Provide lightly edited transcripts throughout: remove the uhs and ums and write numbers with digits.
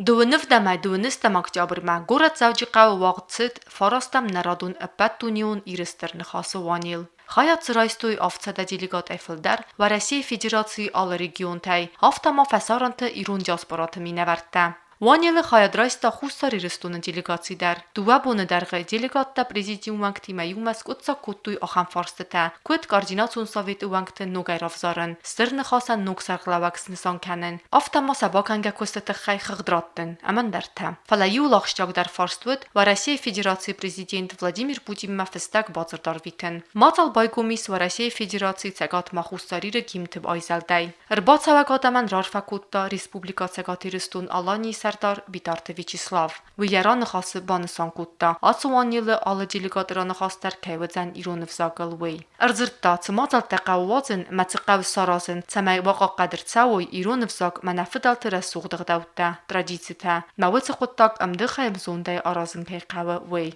Дыууынӕвдӕмӕй дыууынӕстӕм октябрмӕ горӕт Дзӕуджыхъӕуы уагъд цыд фарастӕм нӕрадон ӕппӕтдунеон Иры Стыр Ныхасы уанел. Хайад дзы райстой 700 делегатӕй фылдӕр Уӕрӕсейы Федерацийы алы регионтӕй, афтӕ ма фӕсарӕнты ирон диаспораты минӕвӕрттӕ. Уанелы хайад райста Хуссар Ирыстоны делегаци дӕр. Дыууӕ боны дӕргъы делегаттӕ президиум уӕнгтимӕ иумӕ скъуыддзаг кодтой ахӕм фарстытӕ, куыд Координацион советы уӕнгты ногӕй равзарын, Стыр Ныхасӕн ног сӕргълӕууӕг снысан кӕнын, афтӕ ма сӕ бакӕнгӕ куысты тыххӕй хыгъд раттын ӕмӕ ӕндӕртӕ. Фӕлӕ иуыл ахсджиагдӕр фарст уыд Уӕрӕсейы Федерацийы президент Владимир Путинмӕ фыстӕг бадзырд арвитын. Мадзал байгом ис Уӕрӕсейы Федерацийы Цӕгатмӕ Хуссар Иры гимнты айзӕлдӕй. Ӕрбацӕуӕг адӕмӕн рарфӕ кодта Республикӕ Цӕгат Ирыстон-Аланийы сӕрдар Битарты Вячеслав. Уый йӕ раныхасы банысан кодта, ацы уанелы алы делегаты раныхас дӕр кӕй уыдзӕн ирон ӕвзагыл, уый. Ӕрдзырдта, цы мадзӕлттӕ хъӕуы уадзын ӕмӕ цы хъӕуы саразын, цӕмӕй бахъахъхъӕд ӕрцӕуой ирон ӕвзаг мӕнӕ фыдӕлты рӕсугъд ӕгъдӕуттӕ, традицитӕ, мӕ уыцы хъуыддаг ӕмдыхӕй ӕмзондӕй аразын кӕй хъӕуы, уый.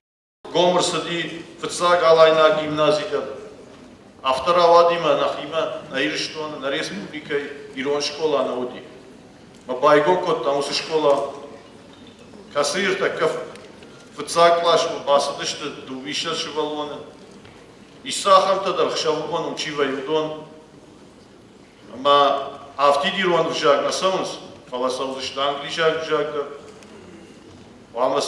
Гом ӕрцыди фыццаг алайнаг гимнази дӕр. Афтӕ рауади мӕ нӕхимӕ, нӕ Ирыстоны, нӕ республикӕйы ирон скъола нӕ уыди. Мӕ байгом кодтам уыцы скъола, кӕцыйы ӕртӕккӕ фыццаг къласмӕ бацыдысты дыууиссӕдз сывӕллоны. Ис дзы ахӕмтӕ дӕр, ӕхсӕвыгон уым чи вӕййы, уыдон. Ӕмӕ афтид ирон ӕвзаг нӕ цӕуынц, фӕлӕ цӕудзысты англисаг ӕвзаг дӕр, хъуамӕ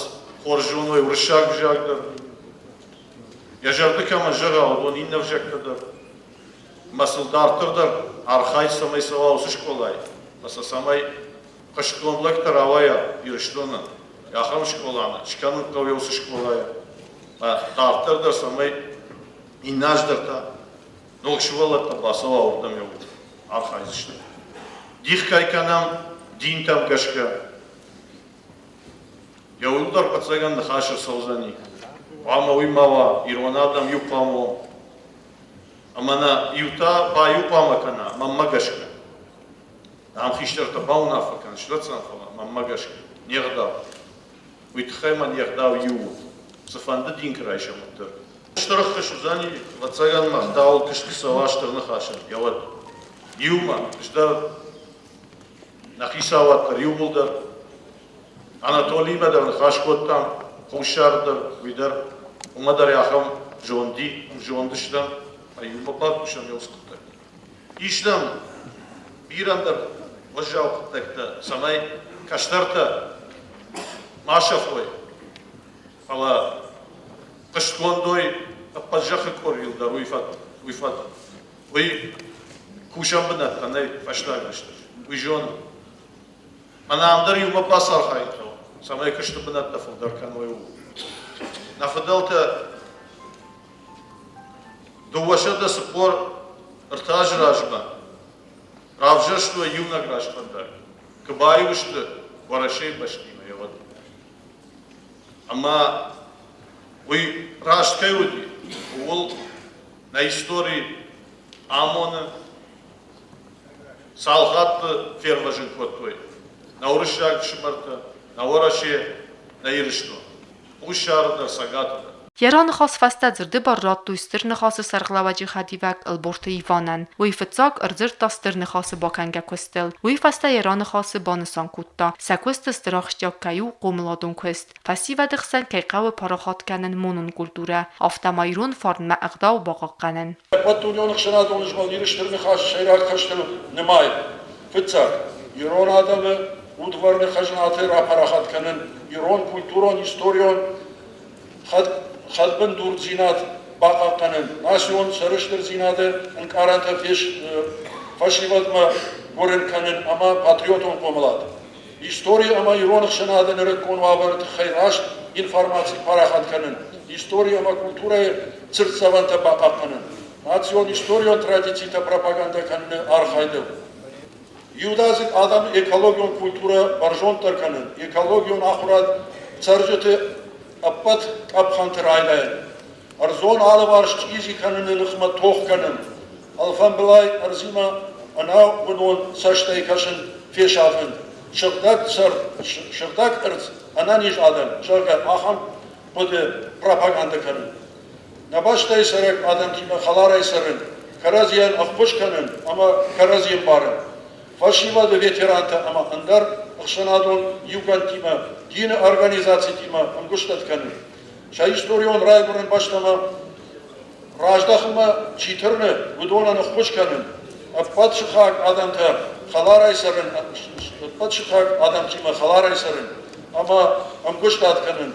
хорз зоной уырыссаг ӕвзаг дӕр. Йӕ зӕрды кӕмӕн зӕгъа, уыдон иннӕ ӕвзӕгтӕ дӕр. Ӕмӕ сыл дарддӕр дӕр архайд цӕмӕй цӕуа уыцы скъолайы, ӕмӕ сӕ цӕмӕй хъуыстгонд лӕгтӕ рауайа Ирыстоны, ахӕм скъола скӕнын хъӕуы уыцы скъолайы. Дарддӕр дӕр цӕмӕй иннӕ аз дӕр та ног сывӕллӕттӕ бацӕуа, уырдӕм йӕ архайдзысты. Дих кӕй кӕнӕм динтӕм гӕсгӕ, йӕ уыл дӕр ӕцӕгӕн ныхас ӕрцӕудзӕни. Хъуамӕ уый ма уа, ирон адӕм иу хъуамӕ уӕм. Ӕмӕ нӕ иу та баиу хъуамӕ кӕна, мӕнмӕ гӕсгӕ. Ам хистӕртӕ бауынаффӕ кӕн, срӕцӕн, фӕлӕ мӕнмӕ гӕсгӕ, не гъдау. Уый тыххӕй мӕн йе гъдау иу у, цыфӕнды дин куы райсӕм, уӕддӕр. Стыр ӕххуыс уыдзӕни, ӕвӕццӕгӕн, мӕ ӕгъдауыл куыст куы цӕуа стыр ныхасӕн, йӕ уӕд. Иумӕ, ӕз дӕр, нӕ хицауад дӕр иууылдӕр, Анатолиимӕ дӕр ныхас кодтам, Хуссары дӕр, уый дӕр, уымӕ дӕр ахӕм зонди, зонд стӕм, ӕмӕ иумӕ бакусӕм йӕ уыцы хъуыддаг. Ис нӕм бирӕ ӕндӕр уӕззау хъуыддӕгтӕ, цӕмӕй кӕстӕртӕ ма сӕфой, фӕлӕ хъуыстгондой ӕппӕт зӕххы къорийыл дӕр уый фӕд, уый фӕд, уый кусӕн бынӕттӕ нӕй фӕстаг рӕстӕджы, уый зонын. Мӕнӕ ам дӕр иумӕ бацархайын хъӕуы, цӕмӕй куысты бынӕттӕ фылдӕр кӕной, ууыл. Нӕ фыдӕлтӕ 243 азы размӕ равзӕрстой иунӕг рӕстфӕндаг, куы баиу сты Уӕрӕсейы бӕстимӕ, уӕд. Ӕмӕ уый раст кӕй уыди, ууыл нӕ истори амоны, цал хатты фервӕзын кодтой нӕ уырыссаг ӕфсымӕртӕ, нӕ Уӕрӕсе, нӕ Ирыстон, Хуссары дӕр, Цӕгаты дӕр. Йӕ раныхас фӕстӕ дзырды бар радтой Стыр Ныхасы сӕргълӕууӕджы хӕдивӕг Ӕлборты Иванӕн. Уый фыццаг ӕрдзырдта Стыр Ныхасы бакӕнгӕ куыстыл. Уый фӕстӕ йӕ раныхасы банысан кодта, сӕ куысты стыр ахсджиаг кӕй у хъомыладон куыст, фӕсивӕды хсӕн кӕй хъӕуы парахат кӕнын монон культурӕ, афтӕ ма ирон фарнмӕ ӕгъдау бахъахъхъӕнын. Ӕппӕтдунеон ӕхсӕнадон змӕлд Иры Стыр Ныхасы сӕйраг хӕстыл нымайы, фыццаг, ирон адӕмы удварны хӕзнаты рапарахат кӕнын, ирон культурон-историон хӕдбындурдзинад бахъахъхъӕнын, национ сӕрыстырдзинады ӕнкъарӕнтӕ фӕсивӕдмӕ гуырын кӕнын ӕмӕ патриотон хъомылад. Истори ӕмӕ ирон ӕхсӕнады нырыккон уавӕры тыххӕй раст информаци парахат кӕнын, истори ӕмӕ культурӕйы цыртдзӕвӕнтӕ бахъахъхъӕнын, национ историон традицитӕ пропагандӕ кӕныны архайдыл. Иудадзыг адӕмы экологион культурӕ бӕрзонддӕр кӕнын, экологион ахуырад цӕрджыты ӕппӕт къӕпхӕнты райдайын, ӕрдзон алыварс чъизи кӕныны ныхмӕ тох кӕнын, алфамбылай ӕрдзимӕ ӕнӕуынон цӕстӕй кӕсын фесафын, сыгъдӕг цӕрд, сыгъдӕг ӕрдз, ӕнӕниз адӕм, зӕгъгӕ, ахӕм хъуыды пропагандӕ кӕнын. Нӕ бӕстӕйы цӕрӕг адӕмтимӕ хӕларӕй цӕрын, кӕрӕдзийӕн ӕххуыс кӕнын ӕмӕ кӕрӕдзи ӕмбарын. фӕсивӕды ветерантӕ ӕмӕ ӕндӕр ӕхсӕнадон иугӕндтимӕ, дины организацитимӕ ӕмгуыстад кӕнын. Сӕ историон райгуырӕн бӕстӕмӕ раздӕхынмӕ чи тырны, уыдонӕн ӕххуыс кӕнын, ӕппӕт сыхаг адӕмтӕ хӕларӕй цӕрын, ӕппӕт сыхаг адӕмтимӕ хӕларӕй цӕрын ӕмӕ ӕмгуыстад кӕнын,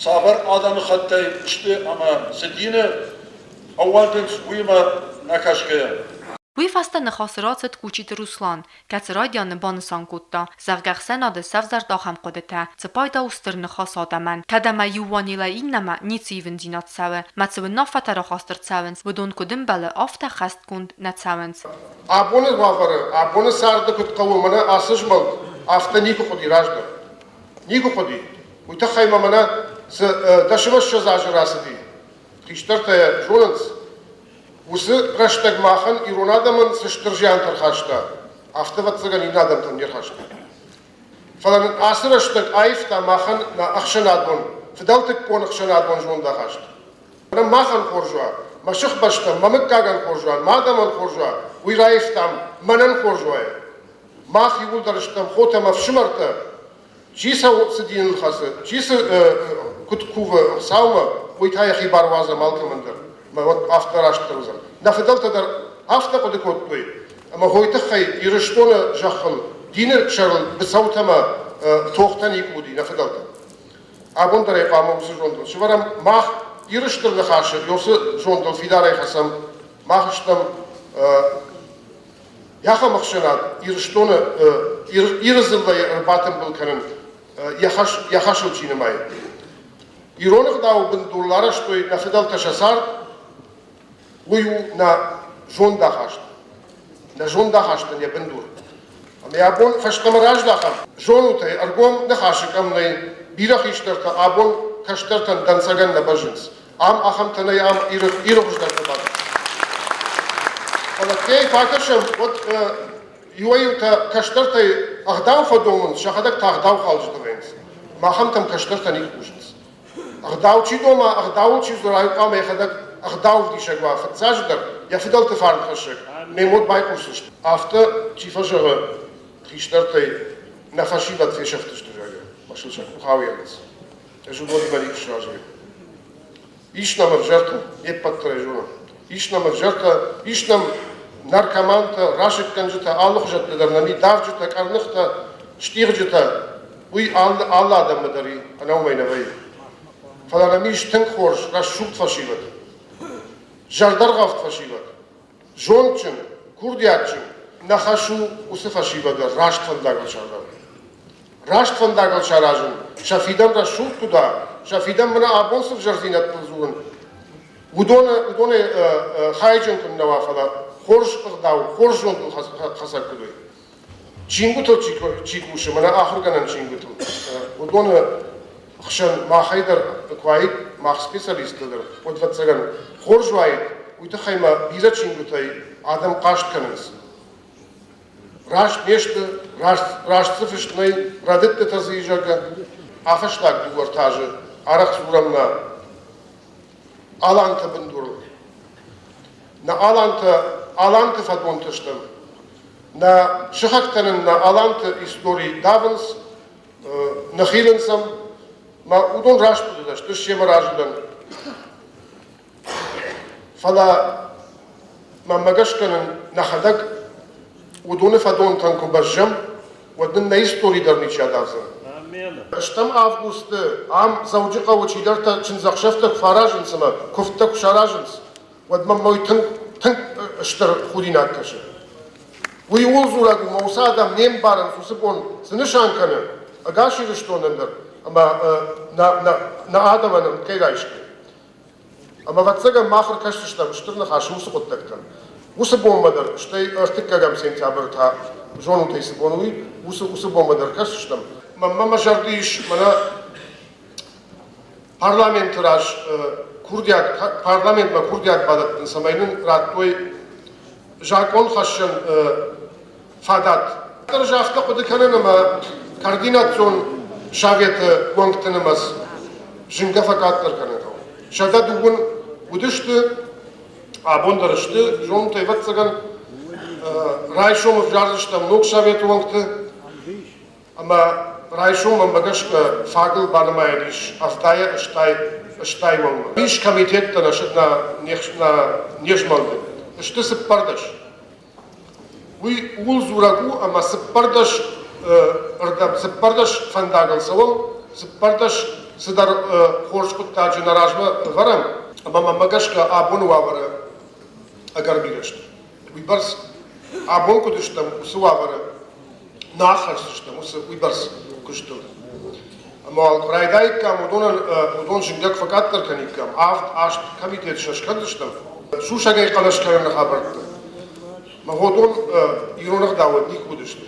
цавӕр адӕмыхаттӕй сты ӕмӕ цы дины ӕууӕндынц, уыимӕ нӕ кӕсгӕйӕ. Уый фӕстӕ ныхасы рацыд Кучиты Руслан, кӕцы райдианы банысан кодта, зӕгъгӕ, ӕхсӕнады сӕвзӕрд ахӕм хъуыдытӕ, цы пайда у стыр ныхас адӕмӕн, кӕд ӕмӕ иу уанелӕй иннӕмӕ ницы ивындзинад цӕуы, мӕ цы уынаффӕтӕ рахаст ӕрцӕуынц, уыдон куыд ӕмбӕлы, афтӕ хӕстгонд нӕ цӕуынц. Абоны уавӕры, абоны царды куыд хъӕуы мӕнӕ ацы змӕлд, афтӕ никуы хъуыди раздӕр. Никуы хъуыди. Уый тыххӕй ма мӕнӕ цы дӕсӕмӕссӕдз азы рацыди, хистӕртӕ йӕ зонынц, Уыцы рӕстӕг махӕн ирон адӕмӕн цы стыр зиантӕ ӕрхаста, афтӕ, ӕвӕццӕгӕн, иннӕ адӕмтӕн не рхаста. Фӕлӕ нын ацы рӕстӕг аивта махӕн нӕ ӕхсӕнадон, фыдӕлтыккон ӕхсӕнадон зондахаст. Мӕнӕ махӕн хорз уа, мӕ сыхбӕстӕн, мӕ мыггагӕн хорз уа, мӕ адӕмӕн хорз уа, уый раивтам мӕнӕн хорз уа. Мах иууылдӕр стӕм хотӕ ӕмӕ ӕфсымӕртӕ, чи сӕ цы диныл хӕцы, чи цы куыд кувы Хуыцаумӕ, уый та йӕхи бар уадзӕм алкӕмӕн дӕр. Ӕмӕ уӕд афтӕ растдӕр уыдзӕн. Нӕ фыдӕлтӕ дӕр афтӕ хъуыды кодтой, ӕмӕ хойы тыххӕй Ирыстоны зӕххыл дины сӕрыл быцӕутӕ ӕмӕ тохтӕ никуы уыди нӕ фыдӕлтӕ. Абон дӕр ӕй хъуамӕ уыцы зондыл сӕвӕрӕм. Мах Иры Стыр Ныхасы уыцы зондыл фидарӕй хӕцӕм. Мах стӕм Ахӕм ӕхсӕнад Ирыстоны Иры дзыллӕйы ӕрбатымбыл кӕнын йӕ хӕсыл чи нымайы. Ирон ӕгъдауы бындурыл арӕзтой нӕ фыдӕлтӕ сӕ цард, уый у нӕ зондахаст. Нӕ зондахастӕн йӕ бындур. Ӕмӕ абон фӕстӕмӕ раздӕхӕм. Зонут ӕй, ӕргом ныхасы къӕм нӕй, бирӕ хистӕртӕ абон кӕстӕртӕн дӕнцӕгӕн нӕ бӕззынц. Ам ахӕмтӕ нӕй, ам Иры хуыздӕртӕ бадынц. Фӕлӕ кӕй фӕкӕсӕм, уӕд иуӕй-иутӕ кӕстӕртӕй ӕгъдау фӕдомынц, сӕхӕдӕг та ӕгъдаухалджытӕ вӕййынц. Махӕнтӕм кӕстӕртӕ никуы хъусынц. Ӕгъдау чи дома, ӕгъдауыл чи дзура, уый хъуамӕ йӕхӕдӕг ӕгъдауӕвдисӕг уа фыццаджыдӕр, йӕ фыдӕлты фарнхӕссӕг, ме мод байхъусдзысты. Афтӕ чи фӕзӕгъы хистӕртӕй, нӕ фӕсивӕд фесӕфтысты, зӕгъгӕ, мӕ сыл сӕ къух ауигъынц. Ӕз уыдонимӕ никуы сразы. Ис нӕм ӕвзӕртӕ, не ппӕт дӕр ӕй зонӕм. Ис нӕм ӕвзӕртӕ, ис нӕм наркомантӕ, расыггӕнджытӕ, алыхуызӕттӕ дӕр нӕм и, давджытӕ, къӕрныхтӕ, стигъджытӕ. Уый алы, алы адӕммӕ дӕр и, ӕнӕ уымӕй нӕ вӕййы. Фӕлӕ нӕм ис тынг хорз, рӕсугъд фӕсивӕд, зӕрдӕргъӕвд фӕсивӕд, зондджын, курдиатджын. Нӕ хӕс у уыцы фӕсивӕды раст фӕндагыл сӕвӕрын. Раст фӕндагыл саразын, сӕ фидӕн рӕсугъд куыд уа, сӕ фидӕн мӕнӕ абон цы взӕрдзинӕдтыл дзурын, уыдоны, уыдонӕй хайджын куыннӕ уа, фӕлӕ хорз ӕгъдау, хорз зондыл хӕцӕг куыд уой. Чингуытыл чи кусы, мӕнӕ ахуыргӕнӕн чингуытыл, уыдоны хсӕн махӕй дӕр куы уаид, мах специалисттӕ дӕр, уӕд, ӕвӕццӕгӕн, хорз уаид, уый тыххӕй ма бирӕ чингуытӕй адӕм хъаст кӕнынц. Раст не сты, раст, раст дзы фыст нӕй, рӕдыдтытӕ дзы и, зӕгъгӕ. Афӕстаг дыууӕ-ӕртӕ азы арӕх дзурӕм нӕ аланты бындурыл. Нӕ алантӕ аланты фӕдонтӕ стӕм. Нӕ сыхӕгтӕ нын нӕ аланты истори давынц, ныхилынц ӕм. Мӕ уыдон раст хъуыдытӕ сты, семӕ разы дӕн. Фӕлӕ мӕнмӕ гӕсгӕ нын нӕхӕдӕг уыдоны фӕдонтӕн куы бӕззӕм, уӕд нын нӕ истори дӕр ничи адавдзӕн. Стӕм августы ам Дзӕуджыхъӕуы чидӕртӕ чындзӕхсӕвтӕ куы фӕаразынц ӕмӕ куывдтӕ куы саразынц, уӕд мӕм уый тынг, тынг стыр худинаг кӕсы. Уый ууыл дзурӕг у, ӕмӕ уыцы адӕм не мбарынц, уыцы бон цы нысан кӕны ӕгас Ирыстонӕн дӕр ӕмӕ нӕ адӕмӕн ӕмткӕй райсгӕ. Ӕмӕ, ӕвӕццӕгӕн, мах ӕркӕсдзыстӕм Стыр Ныхасы уыцы хъуыддӕгтӕм. Уыцы бонмӕ дӕр, стӕй ӕртыккӕгӕм сентябры та, зонут ӕй, цы бон уый, уыцы, уыцы бонмӕ дӕр кӕсдзыстӕм. Мӕнмӕ мӕ зӕрды ис мӕнӕ парламенты раз курдиат, парламентмӕ курдиат бадӕттын, цӕмӕй нын радтой закъонхӕссӕн фадат. Ӕз афтӕ хъуыды кӕнын, ӕмӕ координацион советы уӕнгты нымӕц зынгӕ фӕкъаддӕр кӕнын хъӕуы. 110 уыдысты, абон дӕр сты, зонут, ӕвӕццӕгӕн. Райсом ӕвзардзыстӕм ног советы уӕнгты ӕмӕ райсом мӕнмӕ гӕсгӕ фагыл банымайӕн ис ӕвдайӕ 80 уӕнгмӕ. Ис комитеттӕ не змӕлды, сты 14. Уый ууыл дзурӕг у, ӕмӕ 14 ӕрдӕм 14 фӕндагыл цӕуӕм, 14 цыдӕр хорз хъуыддаджы нӕ размӕ ӕвӕрӕм, ӕмӕ мӕнмӕ гӕсгӕ абоны уавӕры ӕгӕр бирӕ сты. Уыйбӕрц абон куыд стӕм, уыцы уавӕры нӕ аххӕсдзыстӕм уыцы уыйбӕрц куыстыл. Ӕмӕ уал куы райдаиккам, уыдонӕн уыдон зынгӕг фӕкъаддӕр кӕниккам, авд-аст комитет сӕ скӕндзыстӕм, сусӕгӕй хъӕлӕс кӕныны хабӕртты. Мӕ уыдон ирон ӕгъдауӕн никуы уыдысты.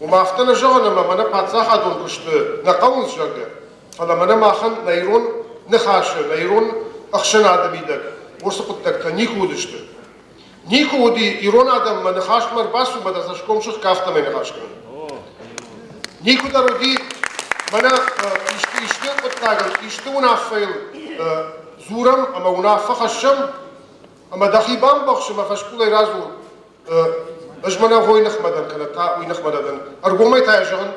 Уымӕ афтӕ нӕ зӕгъын, ӕмӕ мӕнӕ паддзахадон куысты нӕ хъӕуынц, зӕгъгӕ, фӕлӕ мӕнӕ махӕн нӕ ирон ныхасы, нӕ ирон ӕхсӕнады мидӕг уыцы хъуыддӕгтӕ никуы уыдысты. Никуы уыди ирон адӕммӕ ныхасмӕ ӕрбацу мӕ дӕ цӕсгом сыхг афтӕмӕй ныхас кӕнын. Никуы дӕр уыди мӕнӕ исты, исты хъуыддагыл, исты уынаффӕйыл дзурӕм ӕмӕ уынаффӕ хӕссӕм, ӕмӕ дӕхи бамбӕхс ӕмӕ фӕскъулӕй радзур, ӕз мӕнӕ хойы ныхмӕ дӕн, кӕнӕ та уый ныхмӕ дӕ дӕн. Ӕргомӕй та йӕ зӕгъын,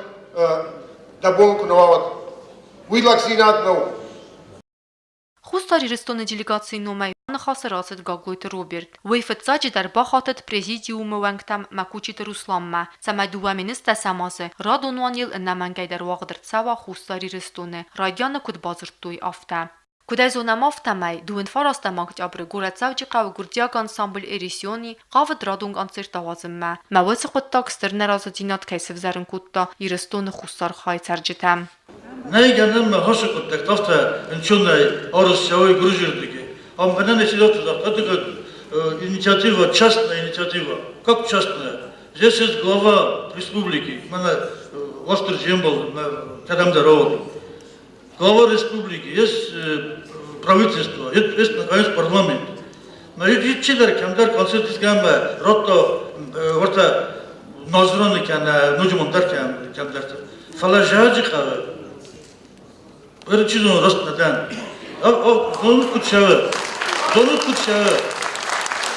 дӕ бон куы нӕ уа, уӕд. Уый лӕгдзинад нӕу. Хуссар Ирыстоны делегацийы номӕй ныхасы рацыд Гаглойты Роберт. Уый фыццаджыдӕр бахатыд президиумы уӕнгтӕм Мӕкучиты Русланмӕ, цӕмӕй дыууӕ министрӕсӕм азы радон уанел ӕнӕмӕнгӕй дӕр уагъд ӕрцӕуа Хуссар Ирыстоны, райдианы куыд бадзырдтой, афтӕ. Куыд ӕй зонӕм, афтӕмӕй дыууын фарастӕм октябры горӕт Дзӕуджыхъӕуы гуырдзиаг ансамбль Эрисиони хъавыд радон концерт ауадзынмӕ. Мӕ уыцы хъуыддаг стыр нӕразыдзинад кӕй сывзӕрын кодта Ирыстоны хуссар хайы цӕрджытӕм. Нӕй гӕнӕн мӕ хосы хъуыддӕгтӕ афтӕ ӕнцонӕй арӕзт цӕуой гуырдзырдыгӕй. Ам мӕнӕн если это инициатива, частная инициатива. Как частная? Здесь есть глава республики, мӕнӕ Уастырджи ӕмбал, кӕдӕмдӕр ауадзы. Глава республики, есть правительство, есть, наконец, парламент. Но чидӕр кӕмдӕр концерт исгӕмӕ радта уӕртӕ Назраны кӕнӕ ноджы ӕндӕр кӕмдӕрты. Фӕлӕ зӕгъӕджы хъӕуы, чи зоны, раст нӕ дӕн. Зонут куыд цӕуы? Зонут куыд цӕуы?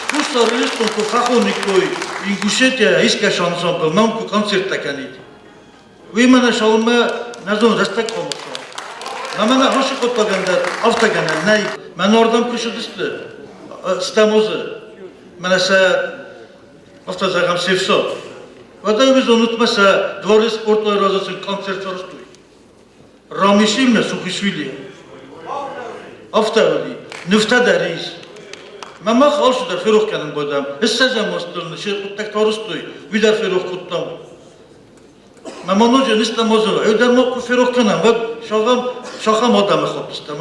Хуссар Ирыстон куы фӕхониккой Ингушетия искӕцы ансамбль, мӕм куы концерттӕ кӕнид. Уый мӕнӕ цалынмӕ нӕ зон рӕстӕг хъомысо. Мӕ мӕнӕ хосы хъуыддагӕн дӕр афтӕ гӕнӕн нӕй. Мӕн ардӕм куы цыдысты Стамозы, мӕнӕ сӕ афтӕ зӕгъӕм, се фсад. Уӕдӕ уый зонут мӕ сӕ дворы спортой разы концерт сарӕзтой. Рамисимӕ Сухишвили. Афтӕ уыди. Нывтӕ дӕр ис. Мӕ мах алцыдӕр ферох кӕнын кодтам. Ссӕдзӕм азты се хъуыддӕгтӕ арӕзтой, уый дӕр ферох кодтам. Мӕ ма ноджы ныстӕм азы, ӕдӕр ма куы ферох кӕнӕм, уӕд сахам, сахам адӕмы хаттыстӕм.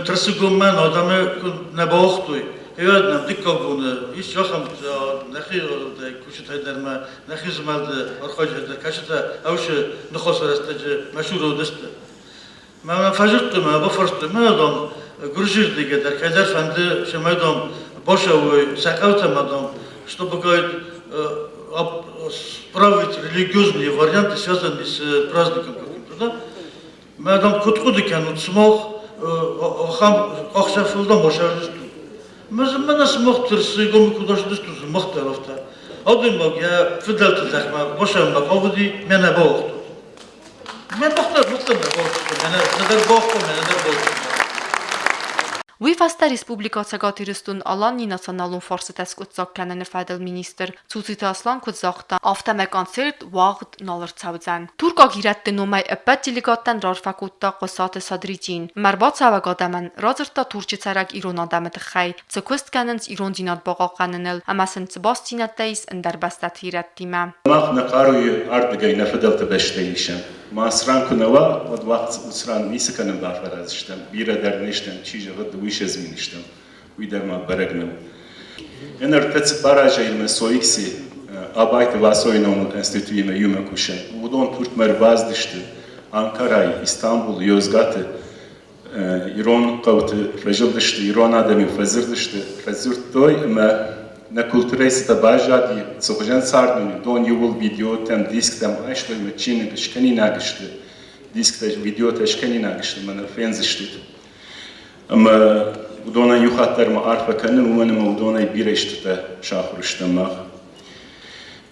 Тырсыгоммӕ адӕмы куы нӕ бауагътой, уӕд нӕм дыккаг боны ис ахӕм нӕхи кусджытӕй дӕр ма нӕхи змӕлды архайджытӕ дӕр, кӕцытӕ ӕвсы ныхасы рӕстӕджы мӕ уыдысты. Мӕ мӕ фӕзырдтой, мӕ бафарстой, мӕ, дам, гуырдзырдыгӕй дӕр кӕйдӕр фӕнды, цӕмӕй, дам, бацӕуой сӕ хъӕутӕм, дам, чтобы, говорит, справить религиозные варианты, связанные с праздником каким-то, да? Мӕ, дам, куыд хъуыды кӕнут, сымах ахӕм ӕхсӕв дам, басӕрдыстут. Мӕнӕ сымах тырсы, гомы куыд ацыдыстут, сымах дӕр афтӕ. Адӕймаг йӕ фыдӕлты зӕхмӕ басӕрынмӕ хъавыди, мӕнӕ бауагътут. Мӕ бӕхтӕ бӕхтӕ нӕ бауагътон, мӕнӕ нӕдӕр бауагътон, мӕнӕ нӕдӕр бауагътон. Уый фӕстӕ Республикӕ Цӕгат Ирыстон-Аланийы националон фарсытӕ скъуыддзаг кӕныны фӕдыл министр Цуциты Аслан куыд загъта, афтӕмӕй концерт уагъд нал ӕрцӕудзӕн. Туркаг ирӕтты номӕй ӕппӕт делегаттӕн раарфӕ кодта Хъуысаты Садриддин. Ӕмӕ ӕрбацӕуӕг адӕмӕн радзырдта Турчы цӕрӕг ирон адӕмы тыххӕй, цы куыст кӕнынц ирондзинад бахъахъхъӕныныл ӕмӕ сын цы бастдзинӕдтӕ ис ӕндӕр бӕстӕты ирӕттимӕ. Мах нӕ хъаруйы ардыгӕй нӕ фыдӕлты бӕстӕ исӕм. Мацран куы нӕ уа, уӕд уыцран ницы кӕнын бафӕраздзыстӕм, бирӕ дӕр не стӕм, чи зӕгъы, дыууиссӕдз мин стӕм, уый дӕр ма бӕрӕг нӕу. Ӕнӕ ӕртӕ-цыппар азӕй мӕ Соикси Абайты Васойы номыл институтимӕ иумӕ кусӕм. Уыдон Туркмӕ ӕрбацыдысты Анкарайы, Истанбулы, Йозгаты ирон хъӕуты фӕзылдысты, ирон адӕм-иу фӕдзырдысты, фӕдзырдтой ӕмӕ нӕ культурӕйы цытӕ баззади, цы хуызӕн цард нын уыдон иууыл видеотӕм, дисктӕм айстой ӕмӕ чиныг скӕнинаг сты, дисктӕ, видеотӕ скӕнинаг сты ӕмӕ нӕ фендзыстут. Ӕмӕ уыдонӕн иу хатт дӕр ма арфӕ кӕнын, уымӕн ӕмӕ уыдонӕй бирӕ истытӕ сахуыр стӕм мах.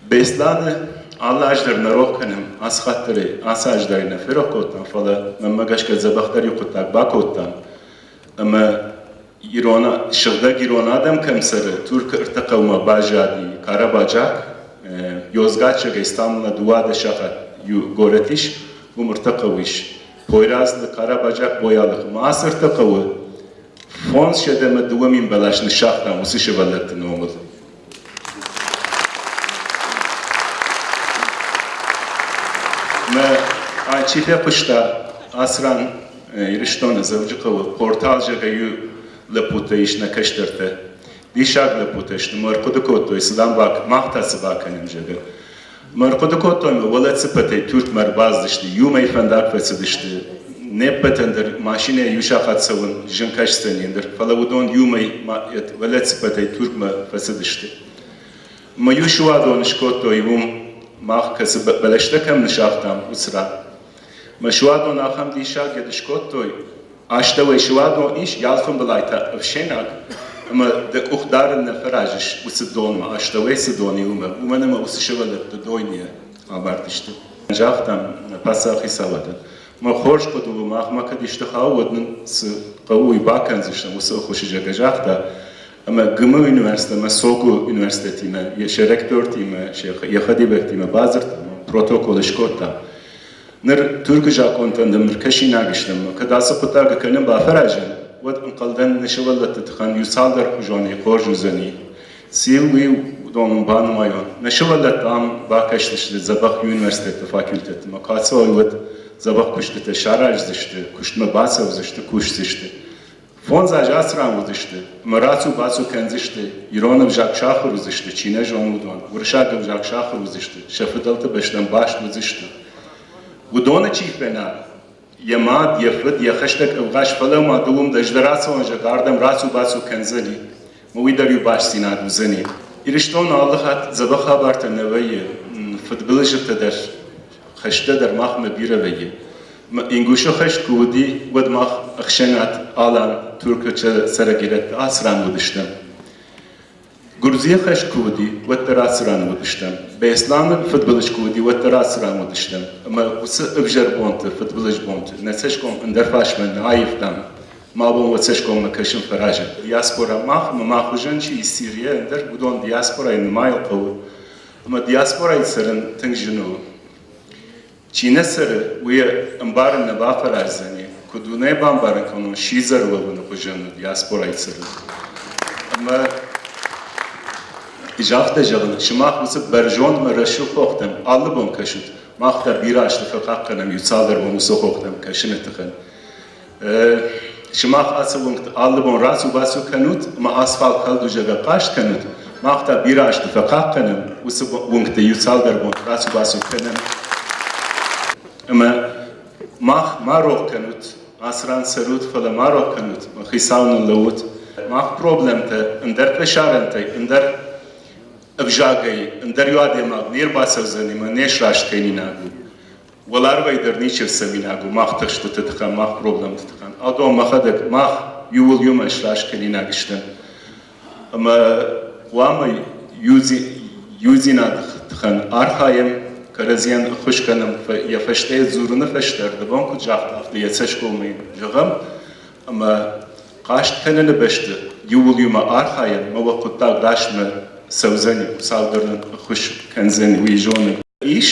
Беслӕны алы аз дӕр нӕ рох кӕнӕм, ацы хатт дӕр ӕй, ацы аз дӕр ӕй нӕ ферох кодтам, фӕлӕ мӕнмӕ гӕсгӕ дзӕбӕхдӕр иу хъуыддаг бакодтам, ӕмӕ ирон, сыгъдӕг ирон адӕм кӕм цӕры, Туркы ӕртӕ хъӕумӕ баззади Карабаджак, Йозгатчагӕй Стамбулмӕ 12 сахат иу горӕт ис, уым ӕртӕ хъӕуы ис. Пойразлы, Карабаджак, Боялыхъ. Ӕмӕ ацы ӕртӕ хъӕуы 502 000 бӕлас ныссагътам уыцы сывӕллӕтты номыл. Мӕ чи фехъуыста ацы ран Ирыстоны Дзӕуджыхъӕуы портал зӕгъгӕ иу лӕппутӕ ис нӕ кӕстӕртӕ. Диссаг лӕппутӕ сты, мӕ ӕрхъуыды кодтой, цы дам мах та цы бакӕнӕм, зӕгъгӕ. Мӕ ӕрхъуыды кодтой, мӕ уӕлӕ цыппӕтӕй Туркмӕ ӕрбацыдысты, иумӕ фӕндаг фӕцыдысты. Не ппӕтӕн дӕр машинӕйӕ иу сахат цӕуын зын кӕсдзӕни ӕндӕр, фӕлӕ уыдон иумӕ уӕлӕ цыппӕтӕй Туркмӕ фӕцыдысты. Мӕ иу суадон скодтой уым, мах кӕцы бӕлӕстӕ кӕм ныссагътам, уыцы ран. Мӕ суадон ахӕм диссаг йед скодтой, астӕуӕй суадон ис, йӕ алфӕмбылай та ӕфсӕйнаг, ӕмӕ дӕ къух дарын нӕ фӕразыс уыцы донмӕ, астӕуӕй цы дон и, уымӕ, уымӕн ӕмӕ уыцы сывӕллӕтты дойныйӕ амардысты. Загътам нӕ паддзахы хицауадӕн, мӕ хорз хъуыды у, махмӕ кӕд исты хауы, уӕд нын цы хъӕуы, уый бакӕндзыстӕм, уыцы ӕххуысы зӕгъгӕ загъта. Ӕмӕ ГМУ университет ӕмӕ СОГУ университетимӕ, сӕ ректортимӕ, йӕ хӕдивӕгтимӕ бадзырдта, протокол скодта. Ныр Туркы закъонтӕн дӕр ӕркӕсинаг стӕм, кӕд ацы хъуыддаг кӕнын бафӕразӕм, уӕд ӕнхъӕлдӕн нӕ сывӕллӕтты тыххӕн иу цалдӕр хуызонӕй хорз уыдзӕни. Цил уый уыдоныл банымайон. Нӕ сывӕллӕттӕ ам бакӕсдзысты дзӕбӕх университетты факультетмӕ, куы ацӕуой, уӕд дзӕбӕх куыстытӕ сараздзысты, куыстмӕ бацӕудзысты, кусдзысты. Фондз азы ацы ран уыдысты ӕмӕ рацу-бацу кӕндзысты, ирон ӕвзаг сахуыр уыдзысты, чи нӕ зоны, уыдон, уырыссаг ӕвзаг сахуыр уыдзысты, сӕ фыдӕлты бӕстӕм баст уыдзысты. Уыдоны чи фена, йӕ мад, йӕ фыд, йӕ хӕстӕг ӕвгъӕс, фӕлӕ ма ды уым дӕ рацӕуӕн, зӕгъ, ардӕм рацу-бацу кӕндзӕни, ӕмӕ уый дӕр иу бастдзинад уыдзӕни. Ирыстоны алы хатт дзӕбӕх хабартӕ нӕ вӕййы, фыдбылызтӕ дӕр, хӕстӕ дӕр махмӕ бирӕ вӕййы. Ингушы хӕст куы уыди, уӕд мах ӕхсӕнад Алан Туркы цӕрӕг ирӕттӕ ацы ран уыдыстӕм. Гуырдзыйы хӕст куы уыди, уӕд дӕр ацы ран уыдыстӕм. Беслӕны фыдбылыз куы уыди, уӕд дӕр ацы ран уыдыстӕм. Ӕмӕ уыцы ӕвзӕр бонты, фыдбылыз бонты нӕ цӕсгом ӕндӕр фарсмӕ нӕ аивтам. Мӕ бон уӕ цӕсгоммӕ кӕсын фӕразын. Диаспорӕ мах ӕмӕ мах хуызӕн чи ис Сирийӕ, ӕндӕр уыдон диаспорӕйы нымайын хъӕуы. Ӕмӕ диаспорӕйы цӕрын тынг зын у. Чи нӕ цӕры, уый ӕмбарын нӕ бафӕраздзӕни, куыд уын ӕй бамбарын кӕнон, сидзӕр уӕвыны хуызӕн у диаспорӕйы цӕрын. Ӕмӕ афтӕ зӕгъын, сымах уыцы бӕрзондмӕ рӕсугъд хохтӕм алы бон кӕсут, мах та бирӕ азты фӕхъахъхъӕнӕм иу цалдӕр бон уыцы хохтӕм кӕсыны тыххӕн. Сымах ацы уынгты алы бон рацу-бацу кӕнут ӕмӕ асфальт хӕлд у, зӕгъгӕ, хъаст кӕнут, мах та бирӕ азты фӕхъахъхъӕнӕм уыцы уынгты иу цалдӕр бон рацу-бацу кӕнӕм. Ӕмӕ мах ма рох кӕнут, ацы ран цӕрут, фӕлӕ ма рох кӕнут, хицау нын лӕуут. Мах проблемтӕ ӕндӕр фӕсарӕнтӕй, ӕндӕр ӕвзагӕй, ӕндӕр иу адӕймаг не рбацӕудзӕн ӕмӕ не сраст кӕнинаг у. Уӕларвӕй дӕр ничи ӕрцӕуинаг у мах тыхстыты тыххӕн, мах проблемты тыххӕн. Адон мӕхӕдӕг мах иууыл иумӕ сраст кӕнинаг стӕм. Ӕмӕ хъуамӕ иудзинады тыххӕн архайӕм, кӕрӕдзийӕн ӕххуыс кӕнӕм, йӕ фӕстӕ дзурыны фӕстӕ ӕрдӕбон куыд загъта, афтӕ йӕ цӕсгомӕй зӕгъӕм, ӕмӕ хъаст кӕныны бӕсты иууыл иумӕ архайӕм, ӕмӕ уӕ хъуыддаг рӕстмӕ цӕудзӕни, Хуыцау дӕр нын ӕххуыс кӕндзӕни, уый зоны. Ис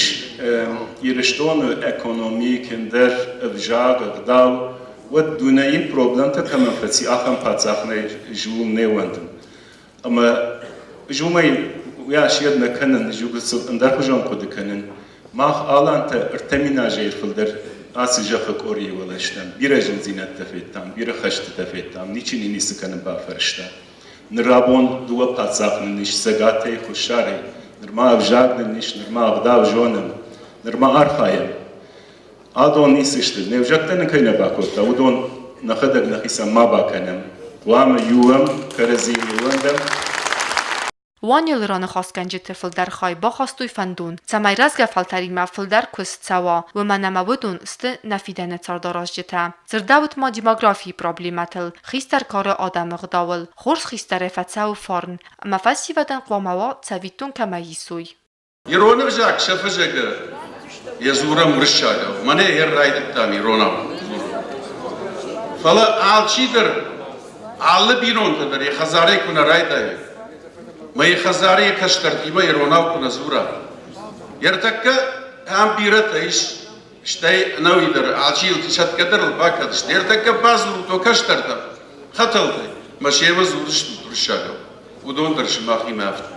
Ирыстоны экономик, ӕндӕр ӕвзаг, ӕгъдау, уӕд дунейы проблемтӕ кӕмӕн фӕци, ахӕм паддзах нӕй, ӕз ууыл не ууӕндын. Ӕмӕ ӕз уымӕй уыйас йед нӕ кӕнын, ӕз гыццыл ӕндӕрхуызон хъуыды кӕнын. Мах алантӕ 3 000 азӕй фылдӕр ацы зӕххы къорийы уӕлӕ стӕм. Бирӕ зындзинӕдтӕ федтам, бирӕ хӕстытӕ федтам, ничи нын ницы кӕнын бафӕрста. Ныр абон дыууӕ паддзах нын ис Цӕгатӕй, Хуссарӕй. Нырма ӕвзаг нын ис, нырма ӕгъдау зонӕм, нырма архайӕм. Адон ницы сты, не взӕгтӕ нын кӕй нӕ бакодта, уыдон нӕхӕдӕг нӕхицӕн ма бакӕнӕм. Хъуамӕ иуӕм, кӕрӕдзийыл ууӕндӕм. Уанелы раныхасгӕнджыты фылдӕр хай бахастой фӕндон, цӕмӕй рӕзгӕ фӕлтӕримӕ фылдӕр куыст цӕуа, уымӕн ӕмӕ уыдон сты нӕ фидӕны цардаразджытӕ. Дзырдӕуыд ма демографийы проблемӕтыл, хистӕр кары адӕмы гъдауыл. Хорз хистӕрӕй фӕцӕуы фарн, ӕмӕ фӕсивӕдӕн хъуамӕ уа цӕвиттон кӕмӕй исой. Ирон ӕвзаг сӕ фӕзӕгъы, йӕ дзурӕм уырыссагау. Мӕнӕ йӕ райдыдтам иронау дзурын. Фӕлӕ алчидӕр, алы бинонтӕ дӕр йӕ хӕдзарӕй куы нӕ райдайой, мӕ йӕ хӕдзары йӕ кӕстӕртимӕ иронау куы нӕ дзура, ӕртӕккӕ ам бирӕтӕ ис, стӕй ӕнӕуи дӕр алчи сӕтгӕ дӕр ыл бакӕндзысты. Ӕртӕккӕ бадзурут уӕ кӕстӕртӕм хӕтӕлтӕй, мӕ семӕ дзурдзыстут уырыссагау. Уыдон дӕр сымахимӕ афтӕ.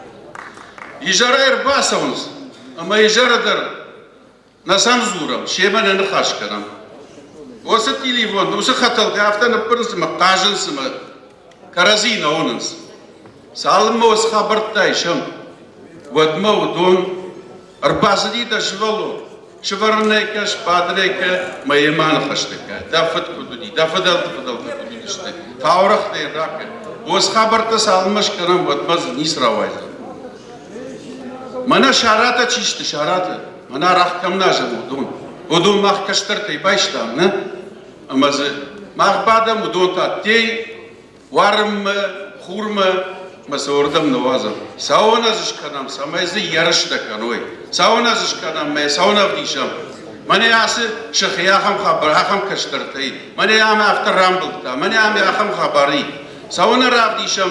Изӕрӕй ӕрбацӕуынц, ӕмӕ изӕры дӕр нӕ сӕм дзурӕм, семӕ нӕ ныхас кӕнӕм. Уыцы телефон, уыцы хӕтӕлтӕ афтӕ ныппырынц ӕмӕ хъазынц ӕмӕ кӕрӕдзийы нӕ уынынц. Цалынмӕ уыцы хабӕрттӕ исӕм, уӕдмӕ уыдон ӕрбацыди дӕ сывӕллон, сывӕрынӕй кӕ, сбадынӕй кӕ, мӕ йемӕ аныхӕстӕ кӕ, дӕ фыд куыд уыди, дӕ фыдӕлты фыдӕлтӕ куыд уыдысты, таурӕгътӕ йын ракӕн. Уыцы хабӕрттӕ цалынмӕ скӕнӕм, уӕдмӕ дзы ницы рауайдзӕн. Мӕнӕ саратӕ чи сты, саратӕ? Мӕнӕ арӕх кӕм нӕ уыдон. Уыдон мах кӕстӕртӕй байстам, нӕ? Ӕмӕ дзы мах бадӕм, уыдон та ӕддейы уарынмӕ, хурмӕ мӕ сӕ уырдӕм нӕ уадзӕм. Цӕуын ӕз скӕнӕм, цӕмӕй дзы ерыстӕ кӕной. Цӕуын ӕз скӕнӕм, мӕ цӕуын ӕвдисӕм. Мӕнӕ ацы сыхы ахӕм хабар, ахӕм кӕстӕртӕй, мӕнӕ ам афтӕ рамбылдта, мӕнӕ ам ахӕм хабар и. Цӕуын равдисӕм,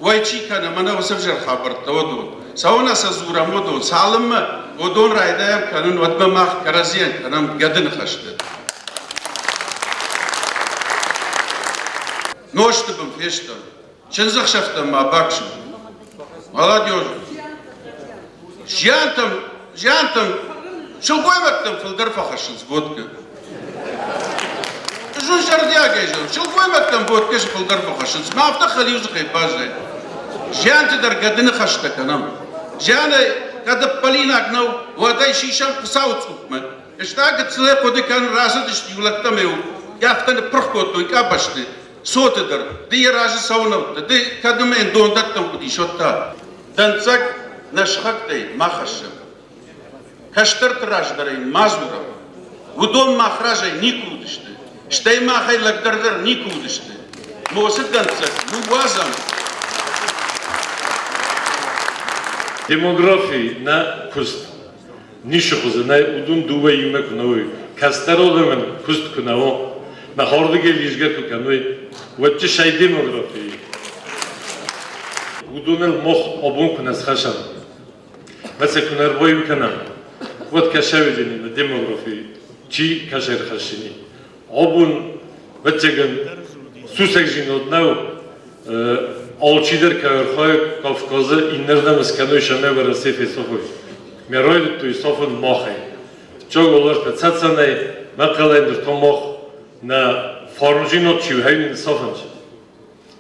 уӕй чи кӕны, мӕнӕ уыцы ӕвзӕр хабӕрттӕ уыдон. Цӕуын сӕ дзурӕм уыдон. Цалынмӕ уыдон райдайӕм кӕнын, уӕдмӕ мах кӕрӕдзийӕн кӕнӕм гӕды ныхӕстӕ. Нозты бын фестӕм. Чындзӕхсӕвтӕм ма баксут. Молодежь. Зиантӕм, зиантӕм, сылгоймӕгтӕм фылдӕр фӕхӕссынц водкӕ. Зын зӕрдиагӕй зӕгъын, сылгоймӕгтӕм водкӕ фылдӕр фӕхӕссынц. Ма афтӕ хӕлиудзыхӕй баззайы. Зианты дӕр гӕды ныхӕстӕ кӕнӕм. Зианӕй кӕд ӕппӕлинаг нӕу, уӕд ӕй сисӕм Хуыцауы цъупмӕ. Стӕй гыццылӕй хъуыды кӕнын рацыдысты иу лӕгтӕм-иу афтӕ ныппырх кодтой къабӕзты, цоты дӕр, ды йӕ разы цӕуынӕуттӕ, ды кӕд ӕмӕ йын дон дӕттӕн хъуыдис, уӕд та. Дӕнцӕг нӕ сыхӕгтӕй ма хӕссӕм. Кӕстӕрты раз дӕр ӕй ма дзурӕм. Уыдон мах разӕй никуы уыдысты, стӕй махӕй лӕгдӕр дӕр никуы уыдысты. Мосы дӕнцӕг ныууадзӕм. Демографи нӕ куыст ницы хуызы нӕй, уыдон дыууӕ иумӕ куы нӕ уой, кӕстӕр адӕмӕн куыст куы нӕ уа, мӕхӕрдыгӕй лизгӕ куы кӕной, уӕд чи сай демографийы? Уыдоныл мах абон куы нӕ схӕцӕм, мӕ сӕ куы нӕ ӕрбаиу кӕнӕм, уӕд кӕсӕвидени нӕ демографи чи кӕс ӕрхӕссини? Абон, ӕвӕццӕгӕн, сусӕгдзинад нӕу, алчидӕр кӕй архайы Кавказы иннӕрдӕм скӕной сӕмӕ Уӕрӕсе фесафой. Ме райдыдтой сафын махӕй. Фыццаг уавӕртӕ Цӕцӕнӕй, Мӕхъӕлӕй, ныр та мах нӕ фарнджинад чи у, нын сафынц.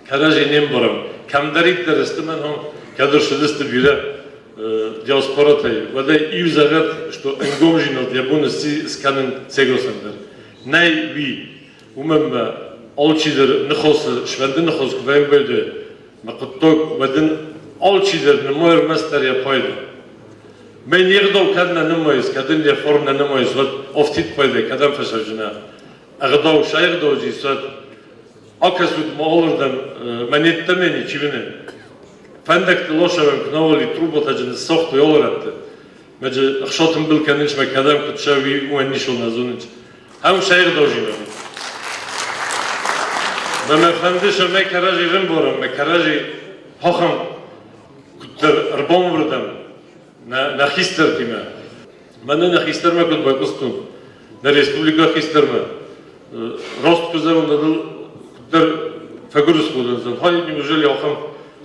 Кӕрӕдзи не мбарӕм. Кӕмдӕриддӕр сты мӕн кӕд ӕрцыдысты бирӕ диаспоратӕй, уӕд ӕй иу зӕгъӕд, что ӕнгомдзинад йӕ бон сси скӕнын сегасӕн дӕр. Нӕй уый. Уымӕн ӕмӕ алчидӕр ныхасы, сфӕнды ныхас куы фембӕлды, мӕ хъуыддаг, уӕд ын алчидӕр нымайы ӕрмӕстдӕр йӕ пайда. Мӕн не гъдау кӕд нӕ нымайыс, кӕд ын йӕ форм нӕ нымайыс, уӕд афтид пайда кӕдӕм фӕсӕвджынӕ? Ӕгъдау сӕгъдауджи уӕд акӕсут ма алырдӕм, мӕ недтӕмӕ ничи уыны. Фӕндӕгты ласӕвӕн куы нӕ уали, трубатӕджы ныссагътой алы рӕтты. Мӕджы ӕхсатымбыл кӕнынц мӕ кӕдӕм куыд цӕуы, уымӕн ницы нӕ зонынц. Ам сӕгъдауджинад. Мӕ мӕ фӕнды, цӕмӕй кӕрӕдзи рымбарӕм, мӕ кӕрӕдзи хохӕм куыддӕр ӕрбамбырдӕм нӕ хистӕртимӕ. Мӕнӕ нӕ хистӕрмӕ куыд байхъуыстон, нӕ республикӕ хистӕрмӕ, раст куы зӕгъон, уӕд ыл куыддӕр фӕгуырысхо дӕн, хай неужели ахӕм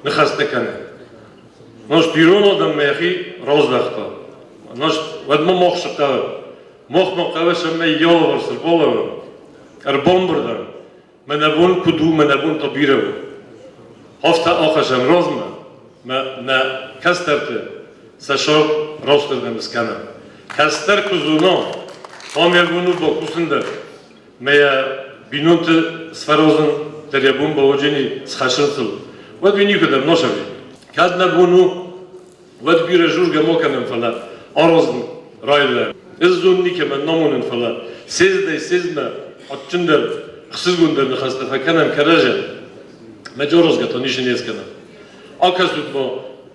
ныхӕстӕ кӕны? Нозт ирон адӕммӕ йӕхи раздӕхта. Нозт уӕдмӕ мах цы хъӕуы? Махмӕ хъӕуы, цӕмӕй йӕ ӕрбалӕууӕм, ӕрбамбырдӕм, мӕнӕ бон куыд у, мӕнӕ бон та бирӕ у. Афтӕ ахӕссӕм размӕ, мӕ нӕ кӕстӕрты сӕ сӕр растырдӕм скӕнӕм. Кӕстӕр куы зона, там йӕ бон у бакусын дӕр, мӕ йӕ бинонты сфӕразын дӕр йӕ бон бауаджени схӕссынцыл, уӕд уый никуыдӕм насӕви. Кӕд нӕ бон у. Уӕд бирӕ жургӕ ма кӕнӕм, фӕлӕ аразын райдайӕм. Ӕз зон никӕмӕн намонын, фӕлӕ съездӕй съездмӕ адджындӕр, ӕхсызгондӕр ныхӕстӕ фӕкӕнӕм кӕрӕдзийӕн. Мӕ аразгӕ та ницы не скӕнӕм. Акӕсут-ма,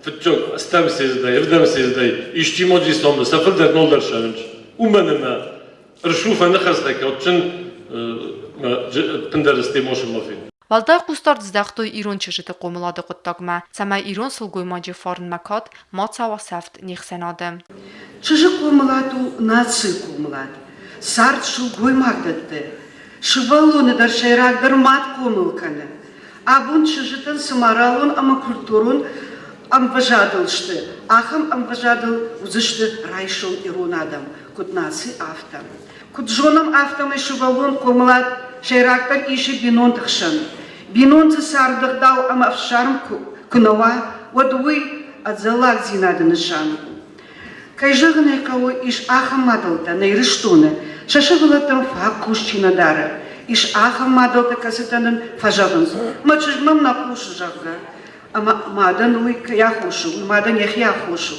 фыццаг стӕм съездӕй, ӕвдӕм съездӕй исчи ма джисамы сӕ фылдӕр нал дӕр сӕвынч. Уымӕн ӕмӕ ӕрсу фӕныхӕстӕ кадджын ӕппындӕр стемосы ма фен. Уӕлдай хъусдард здӕхтой ирон чызджыты хъомылады хъуыддагмӕ, цӕмӕй ирон сылгоймаджы фарнмӕ кад ма цӕуа сӕфт не хсӕнады. Чызджы хъомылад у нацийы хъомылад. Цард сылгоймаг дӕтты. Сывӕллоны дӕр сӕйрагдӕр мад хъомыл кӕны. Абон чызджытӕн цы моралон ӕмӕ культурон ӕмвӕзадыл сты, ахӕм ӕмвӕзадыл уыдзысты райсом ирон адӕм, куыд наци, афтӕ. Куыд зонӕм, афтӕмӕй сывӕллон хъомылад сӕйрагдӕр исы бинонты хсӕн. Бинонты цардӕгъдау ӕмӕ ӕфсарм куы нӕ уа, уӕд уый ӕдзӕллагдзинады нысан у. Кӕй зӕгъын ӕй хъӕуы, ис ахӕм мадӕлтӕ нӕ Ирыстоны, сӕ сывӕллӕттӕм фаг хъус чи нӕ дары. Ис ахӕм мадӕлтӕ, кӕцытӕ нын фӕзӕгъынц, мӕ чызг мӕм нӕ хъусы, зӕгъгӕ. Ӕмӕ мадӕн уый кӕй аххос у, уый мадӕн йӕхи аххос у.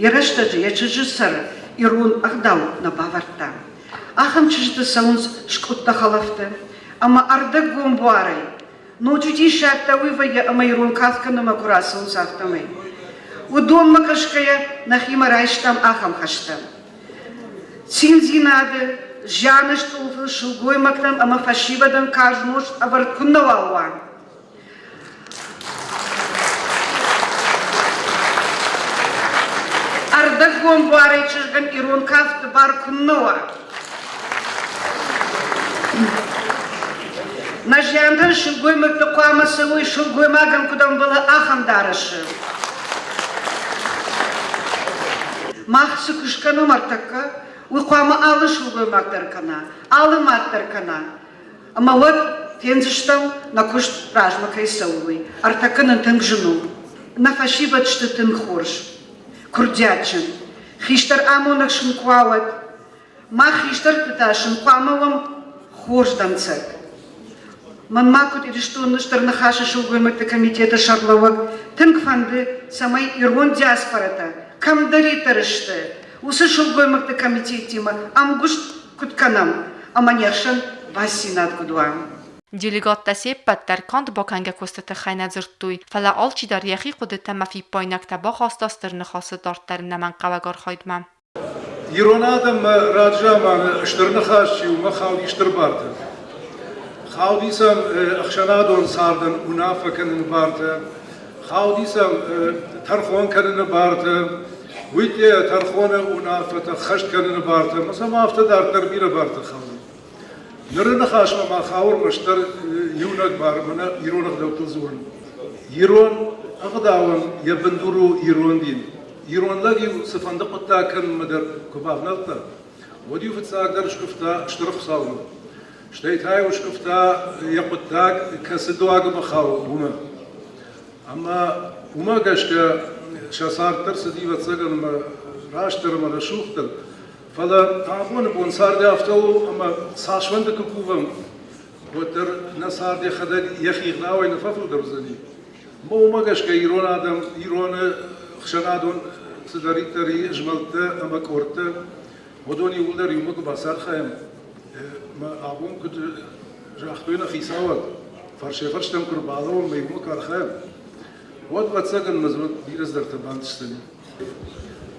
Йӕ рӕстӕджы йӕ чызджы сӕр ирон ӕгъдау нӕ бавӕрдта. Ахӕм чызджытӕ цӕуынц скъуыдтӕ хӕлӕфты ӕмӕ ӕрдӕггом буарӕй. Ноджы диссаг та уый вӕййы, ӕмӕ ирон кафт кӕнынмӕ куы рацӕуынц, афтӕмӕй. Уыдонмӕ гӕсгӕйӕ нӕхимӕ райстам ахӕм хӕстӕ. Циндзинады, зианы стъолтыл сылгоймӕгтӕн ӕмӕ фӕсивӕдӕн карз нозт ӕвӕрд куыннӕуал уа, Ӕрдӕггом буарӕй чызгӕн ирон кафты бар куыннӕ уа. Нӕ зиантӕн сылгоймӕгтӕ хъуамӕ цӕуой сылгоймагӕн куыд ӕмбӕлы, ахӕм дарӕсы. Мах цы куыст кӕнӕм ӕртӕккӕ, уый хъуамӕ алы сылгоймаг дӕр кӕна, алы мад дӕр кӕна. Ӕмӕ уӕд фендзыстӕм, нӕ куыст размӕ кӕй цӕуы, уый. Ӕртӕккӕ нын тынг зын у. Нӕ фӕсивӕд сты тынг хорз, курдиатджын. Хистӕр амонӕг сын куы уа, уӕд мах хистӕрты та сын хъуамӕ уӕм хорз дӕнцӕг. Мӕнмӕ куыд Ирыстоны Стыр Ныхасы сылгоймӕгты комитеты сӕргълӕууӕг тынг фӕнды, цӕмӕй ирон диаспорӕтӕ кӕмдӕриддӕр сты, уыцы сылгоймӕгты комитеттимӕ ӕмгуыст куыд кӕнӕм ӕмӕ не хсӕн бастдзинад куыд уа. Делегаттӕ се ппӕт дӕр канд бакӕнгӕ куысты тыххӕй нӕ дзырдтой, фӕлӕ алчидӕр йӕхи хъуыдытӕ ӕмӕ фиппаинӕгтӕ бахаста Стыр Ныхасы дарддӕр ӕнӕмӕнгхъӕуӕг архайдмӕ. Ирон адӕммӕ рагзаманы Стыр Ныхас чи у, уымӕ хауди стыр бартӕ. Хауди сӕм ӕхсӕнадон цардӕн уынаффӕ кӕныны бартӕ, хауди сӕм тӕрхон кӕныны бартӕ, уый тӕрхоны уынаффӕтӕ ххӕст кӕныны бартӕ ӕмӕ сӕм афтӕ дарддӕр бирӕ бартӕ хауди. Ныры ныхасмӕ ма хауы ӕрмӕстдӕр иунӕг бар, мӕнӕ ирон ӕгъдӕуттыл дзурын. Ирон ӕгъдауӕн йӕ бындур у ирон дин. Ирон лӕг-иу цыфӕнды хъуыддаг кӕнынмӕ дӕр куы бавнӕлдта, уӕд-иу фыццагдӕр скуывта Стыр Хуыцаумӕ. Стӕй та-иу скуывта йӕ хъуыддаг, кӕцы дуагмӕ хауы, уымӕ. Ӕмӕ уымӕ гӕсгӕ сӕ цард дӕр цыди, ӕвӕццӕгӕн, ӕмӕ растдӕр ӕмӕ рӕсугъддӕр. Фӕлӕ абоны бон цард афтӕ у, ӕмӕ цасфӕнды куы кувӕм, уӕддӕр нӕ цард йӕхӕдӕг йӕхи гъдауӕй нӕ фӕфылдӕр уыдзӕни. Ӕмӕ уымӕ гӕсгӕ ирон адӕм, ироны ӕхсӕнадон цыдӕриддӕр и змӕлдтӕ ӕмӕ къордтӕ, уыдон иууылдӕр иумӕ куы бацархайӕм, ӕмӕ абон куыд загътой нӕ хицауад, фӕрсӕй-фӕрстӕм куы рбалӕууӕм ӕмӕ иумӕ куы архайӕм, уӕд, ӕвӕццӕгӕн, мӕ бирӕ цыдӕртӕ бантысдзӕни.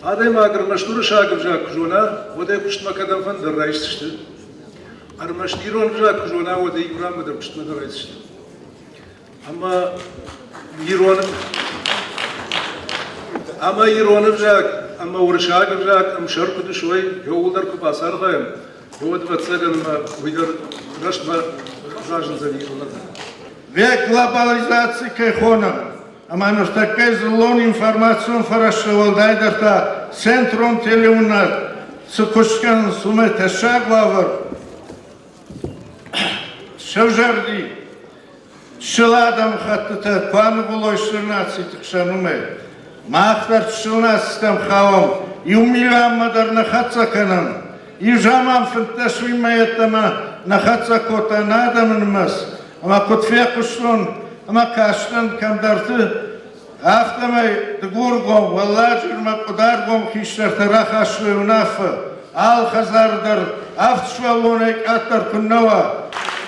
Адӕймаг ӕрмӕст уырыссаг ӕвзаг куы зона, уӕд ӕй куыстмӕ кӕдӕмфӕнды дӕр райсдзысты. Ӕрмӕст ирон ӕвзаг куы зона, уӕд ӕй иу ранмӕ дӕр куыстмӕ дӕр райсдзысты. Ӕмӕ ирон ӕмӕ ирон ӕвзаг ӕмӕ уырыссаг ӕвзаг ӕмсӕр куыд суой, иууылдӕр куы бацархайӕм, уӕд, ӕвӕццӕгӕн, ӕмӕ уый дӕр рӕстмӕ разындзӕни ирон адӕм. Век глобализаци кӕй хонӕм, ӕмӕ ныртӕккӕ дзыллон информацион фӕрӕзты уӕлдайдӕр та центрон телеуынынад цы куыст кӕнынц, уымӕй тӕссаг уавӕр сӕвзӕрди. Чысыл адӕмыхӕттытӕ куы аныгъуылой стыр нациты хсӕн, уымӕй. Мах дӕр чысыл нацитӕм хауӕм, иу милуанмӕ дӕр нӕ хӕццӕ кӕнӕм. Иу заман 15 минмӕ йеддӕмӕ нӕ хӕццӕ кодта нӕ адӕмы нымӕц, ӕмӕ куыд фехъуыстон ӕмӕ кастӕн кӕмдӕрты. Афтӕмӕй Дыгургом, Уӕлладжырмӕ Къуыдаргом хистӕртӕ рахастой уынаффӕ, алы хӕдзары дӕр авд сывӕллонӕй къаддӕр куыннӕ уа.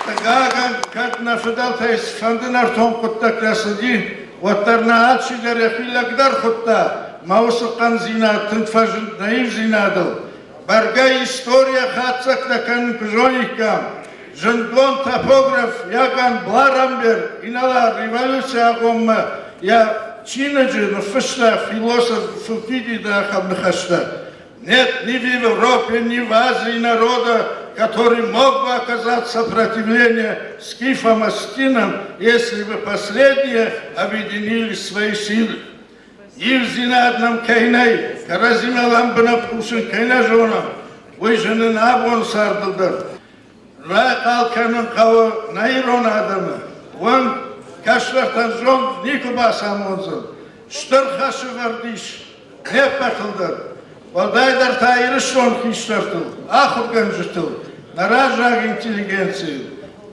Хъыгагӕн, кӕд нӕ фыдӕлтӕй цыфӕнды нӕртон хъуыддӕгтӕ цыди, уӕддӕр нӕ алчидӕр йӕхи лӕгдӕр хуыдта, мӕ уыцы хъӕндзинад тынг фӕзынд наивдзинадыл. Бӕргӕ историйӕ хатдзӕгтӕ кӕнын куы зониккам, зындгонд топограф Иоганн Бларамберг инӕлар революцийы агъоммӕ йӕ чиныджы ныффыста философ Фукидиды ахӕм ныхӕстӕ: «Нет ни в Европе, ни в Азии народа, который мог бы оказать сопротивление скифам астинам, если бы последние объединили свои силы». Ивдзинад нӕм кӕй нӕй, кӕрӕдзимӕ лӕмбынӕг кусын кӕй нӕ зонӕм, уый зыны нӕ абоны цардыл дӕр. Райхъал кӕнын хъӕуы нӕ ирон адӕмы. Уӕнг кӕстӕртӕн зонд никуы бацамондзӕн. Стыр хӕс ӕвӕрд ис не ппӕтыл дӕр. Уӕлдайдӕр та Ирыстон хистӕртыл, ахуыргӕнджытыл, нӕ раззаг интеллигенцийыл,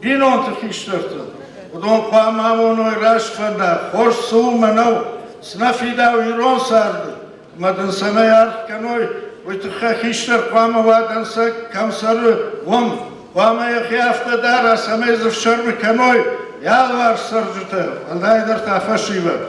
бинонты хистӕртыл. Уыдон хъуамӕ амоной раст фӕндаг, хорз цы у мӕ нӕу, цы нӕ фидауы ирон царды, ӕмӕ дын цӕмӕй аргъ кӕной, уый тыххӕй хистӕр хъуамӕ уа дӕнцӕг, кӕм цӕры, уым. Хъуамӕ йӕхи афтӕ дара, цӕмӕй дзы фсӕрмы кӕной йӕ алыварс цӕрджытӕ, уӕлдайдӕр та фӕсивӕд.